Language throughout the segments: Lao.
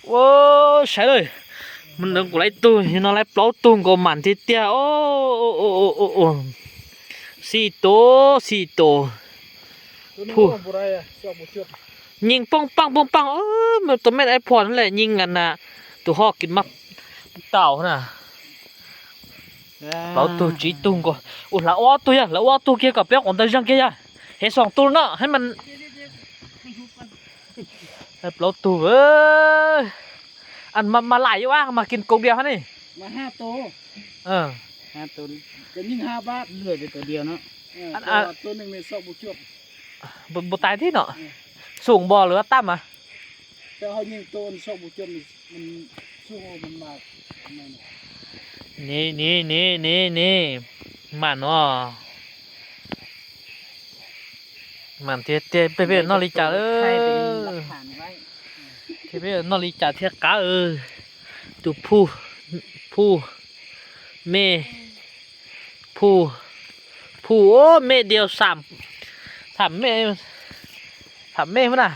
ໂອ້ ໃສ່ເລີຍ ມັນເລີງກູໄລຕູ ເຫັນເນາະ ໄລເປົາຕູກໍໝານຕິເຕຍ ໂອ້ ໂອ້ ໂອ້ ໂອ້ ໂອ້ ໂອ້ ສີ່ໂຕ ສີ່ໂຕ ຜູ້ ບໍ່ໄດ້ອະ ຊອກບໍ່ຈົບ ຍິງປົງປັງ ປົງປັງ ເອີ ມັນຕົວແມ່ນໄອ້ພອນນັ້ນແຫຼະ ຍິງອັນນ່າ ຕົວຮອກກິນໝາກເຕົ້າຫັ້ນນະ ເປົາຕູ ຈີຕູກໍ ໂອ້ ລະອອຕູຢາ ລະອອຕູກຽກກໍແປອອກອອນຕາຍັງກຽຍາ ເຮັດສອງຕູເນາະ ໃຫ້ມັນ ເປັບໂລຕູເອີຍ ອັນມາ ມາຫຼາຍຢູ່ຫວາ ມາກິນກົກດຽວຫັ້ນນີ້ ມາຫ້າໂຕ ເອີ ຫ້າໂຕ ກໍຍິງຫ້າບາດ ເຫຼືອແຕ່ໂຕດຽວເນາະ ເອີ ອັນ ແຕ່ວ່າໂຕໜຶ່ງນີ້ຊອກບໍ່ຈົບ ບໍ່ ບໍ່ຕາຍຕິເນາະ ເອີ ສູງບໍ່ ຫຼືວ່າຕ່ຳອະ ແຕ່ເຮົາຍິງໂຕອັນຊອກບໍ່ຈົບນີ້ ມັນສູງ ມັນມາ ນີ້ ນີ້ ນີ້ ນີ້ ນີ້ ໝານເນາະ. ມັນເທ ເທ ເພ ເພ ນອກລິຈາເອີ ເທ ເພ ນອກລິຈາເທກາເອີ ຕູຜູ້ ຜູ້ ແມ່ ຜູ້ ຜູ້ ໂອ້ ແມ່ດຽວສາມ ສາມແມ່ ສາມແມ່ພຸ້ນນະ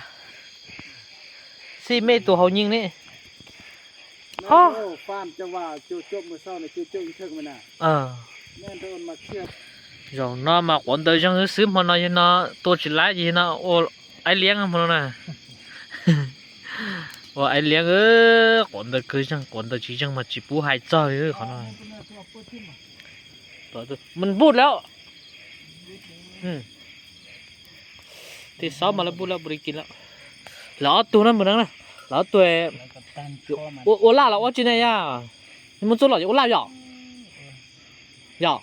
ສີ່ແມ່ໂຕເຮົາຍິງນີ້ ແມ່ນ ໂອ້ ໂອ້ ຟານຈະວ່າໂຈະຈົບມື້ເຊົ້ານີ້ ໂຈະຈົບເທິງແມ່ນນະ ເອີ ແມ່ນໂດນມາຄຽບ ຢອງເນາະ ມາກວນເດີຍັງຊຶມເຮົາເນາະ ຢູ່ເນາະ ໂຕຊິຫຼາຍຢູ່ເນາະ ໂອ້ ອ້າຍລ້ຽງເຮົາເນາະ ໂອ້ ອ້າຍລ້ຽງເອີຍ ກວນເດີຄືຈັ່ງ ກວນເດີຊິຈັ່ງມາຈິປູໃຫ້ເຈົ້າເອີຍ ເຂົາເນາະ ມັນບູດແລ້ວ ອືມ ທີ່ເຊົ້າມາແລ້ວບຸແລ້ວ ບໍ່ໄດ້ກິນແລ້ວ ລາວເອົາໂຕນັ້ນບໍ່ນັ່ງນະ ລາວເອົາໂຕ ໂອ ໂອລາ ລາວເອົາຈີນາຍາ ມັນຈຸລອດ ໂອລາ ຢອກ ຢອກ